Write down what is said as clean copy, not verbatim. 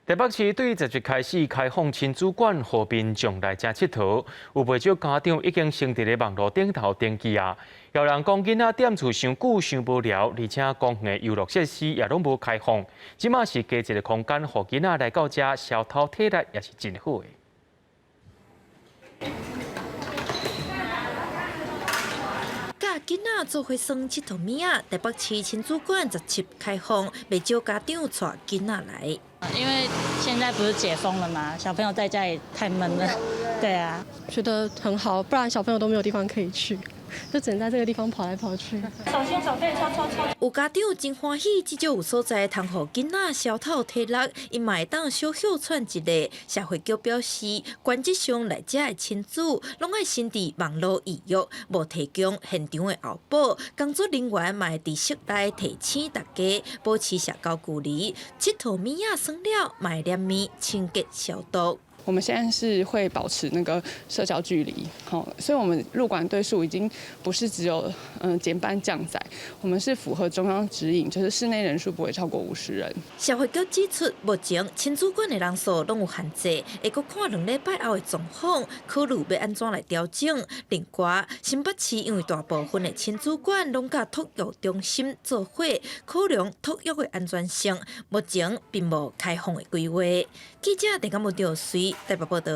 台北市對17開始開放親子館，予民眾來遮𨑨迌，有袂少家長已經先佇咧網路頂頭登記啊。有人講囡仔踮厝傷久傷無聊，而且公園遊樂設施也攏無開放，這馬是加一个空間，予囡仔來到遮消透體力，也是真好的。佮囡仔做伙耍𨑨迌物仔，台北市親子館17開放，袂少家長帶囡仔來。因為現在不是解封了嗎？小朋友在家裡太悶了，對啊，覺得很好，不然小朋友都沒有地方可以去，就只能在這個地方跑來跑去。手牽手可以抽抽抽。有家長真歡喜，至少有所在通予囡仔消透體力，𪜶嘛會當小歇喘一下。社會局表示，原則上來遮的親子攏愛先佇網路預約，無提供現場的候補。工作人員嘛會佇室內提醒大家保持社交距離，𨑨迌物仔耍了，嘛會連面清潔消毒。我們現在是會保持那個社交距離，好，所以我們入館對數已經不是只有減班降載，我們是符合中央指引，就是室內人數不會超過50人。社會局指出，目前親子館的人數攏有限制，會閣看2禮拜後的狀況，考慮欲按怎來調整。另外，新北市因為大部分的親子館攏佮托育中心做伙，考量托育的安全性，目前並無開放的規劃。記者鄭錦文、趙隨台北報道。